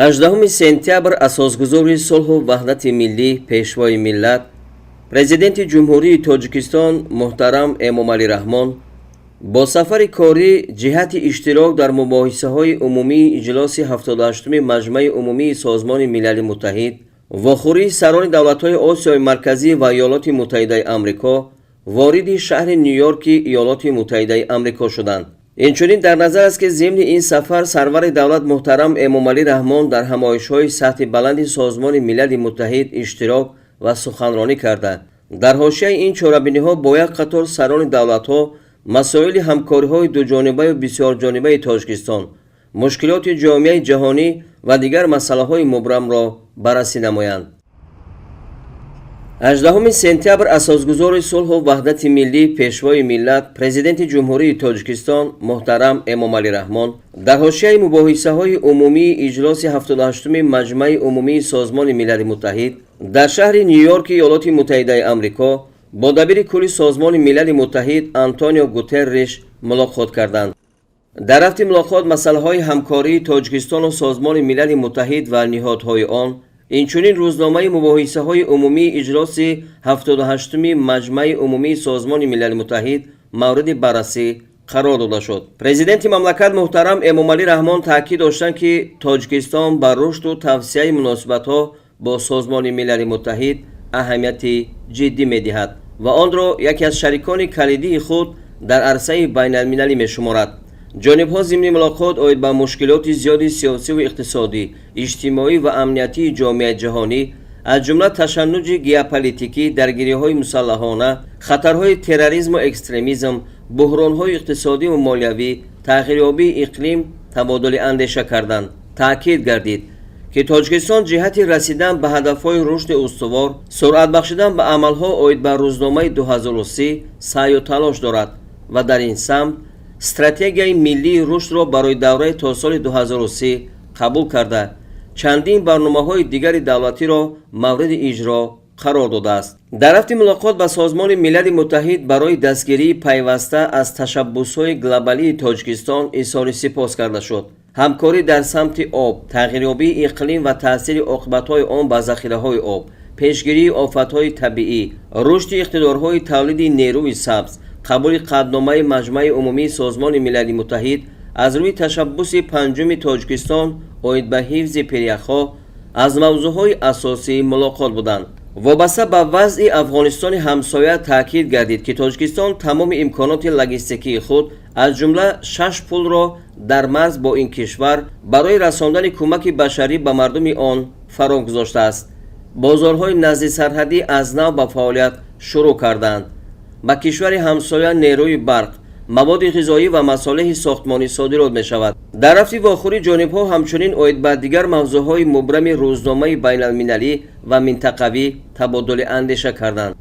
18 сентябр асосгузори сулҳу ваҳдати миллӣ, Пешвои миллат, Президенти Ҷумҳурии Тоҷикистон муҳтарам Эмомалӣ Раҳмон бо сафари корӣ ҷиҳати иштирок дар мубоҳисаҳои умумии иҷлоси 78-уми Маҷмаи Умумии Созмони Милали Муттаҳид, вохӯрии сарони давлатҳои Осиёи Марказӣ ва Иёлоти Муттаҳидаи Амрико вориди шаҳри Ню-Йорки Иёлоти Муттаҳидаи Амрико шуданд. Инчунин дар назар аст, ки зимни ин сафар сарвари давлат муҳтарам Эмомалӣ Раҳмон дар ҳамоишҳои сатҳи баланди Созмони Милали Муттаҳид иштирок ва суханронӣ карда, дар ҳошияи ин чорабиниҳо бо як қатор сарони давлатҳо масоили ҳамкориҳои дуҷонибаю бисёрҷонибаи Тоҷикистон, мушкилоти ҷомеаи ҷаҳонӣ ва дигар масъалаҳои мубрамро баррасӣ намоянд. 18 сентябр асосгузори сулҳу ваҳдати миллӣ, Пешвои миллат, Президенти Ҷумҳурии Тоҷикистон муҳтарам Эмомалӣ Раҳмон дар ҳошияи мубоҳисаҳои умумии иҷлоси 78-уми Маҷмаи Умумии Созмони Милали Муттаҳид дар шаҳри Ню-Йорки Иёлоти Муттаҳидаи Амрико бо дабири кулли Созмони Милали Муттаҳид Антонио Гутерриш мулоқот карданд. Дар рафти мулоқот масъалаҳои ҳамкории Тоҷикистону Созмони Милали Муттаҳид ва ниҳодҳои он, инчунин рӯзномаи мубоҳисаҳои умумии иҷлоси 78-уми Маҷмаи Умумии Созмони Милали Муттаҳид мавриди баррасӣ қарор дода шуд. Президенти мамлакат муҳтарам Эмомалӣ Раҳмон таъкид доштанд, ки Тоҷикистон ба рушду тавсеаи муносибатҳо бо Созмони Милали Муттаҳид аҳамияти ҷиддӣ медиҳад ва онро яке аз шарикони калидии худ дар арсаи байналмилалӣ мешуморад. Ҷонибҳо зимни мулоқот оид ба мушкилоти зиёди сиёсиву иқтисодӣ, иҷтимоӣ ва амниятии ҷомеаи ҷаҳонӣ, аз ҷумла ташаннуҷи геополитикӣ, даргириҳои мусаллаҳона, хатарҳои терроризму экстремизм, буҳронҳои иқтисодиву молиявӣ, тағйирёбии иқлим табодули андеша карданд. Таъкид гардид, ки Тоҷикистон ҷиҳати расидан ба ҳадафҳои рушди устувор, суръат бахшидан ба амалҳо оид ба рӯзномаи 2030 саъю талош дорад ва дар ин самт стратегияи миллии рушдро барои давраи то соли 2030 қабул карда, чандин барномаҳои дигари давлатиро мавриди иҷро қарор додааст. Дар рафти мулоқот ба Созмони Милали Муттаҳид барои дастгирии пайваста аз ташаббусҳои глобалии Тоҷикистон изҳори сипос карда шуд. Ҳамкорӣ дар самти об, тағйирёбии иқлим ва таъсири оқибатҳои он ба захираҳои об, пешгирии офатҳои табиӣ, рушди иқтидорҳои тавлиди нерӯи сабз, қабули қатъномаи Маҷмаи Умумии Созмони Милали Муттаҳид аз рӯи ташаббуси панҷуми Тоҷикистон оид ба ҳифзи пиряхҳо аз мавзӯъҳои асосии мулоқот буданд. Вобаста ба вазъи Афғонистони ҳамсоя таъкид гардид, ки Тоҷикистон тамоми имконоти логистикии худ, аз ҷумла шаш пулро дар марз бо ин кишвар барои расондани кӯмаки башарӣ ба мардуми он фаро гузоштааст. Бозорҳои наздисарҳадӣ аз нав ба фаъолият шурӯъ карданд. Ба кишвари ҳамсоя нерӯи барқ, маводи ғизоӣ ва масолеҳи сохтмонӣ содирот мешавад. Дар рафти вохӯрӣ ҷонибҳо ҳамчунин оид ба дигар мавзӯъҳои мубрами рӯзномаи байналмилалӣ ва минтақавӣ табодули андеша карданд.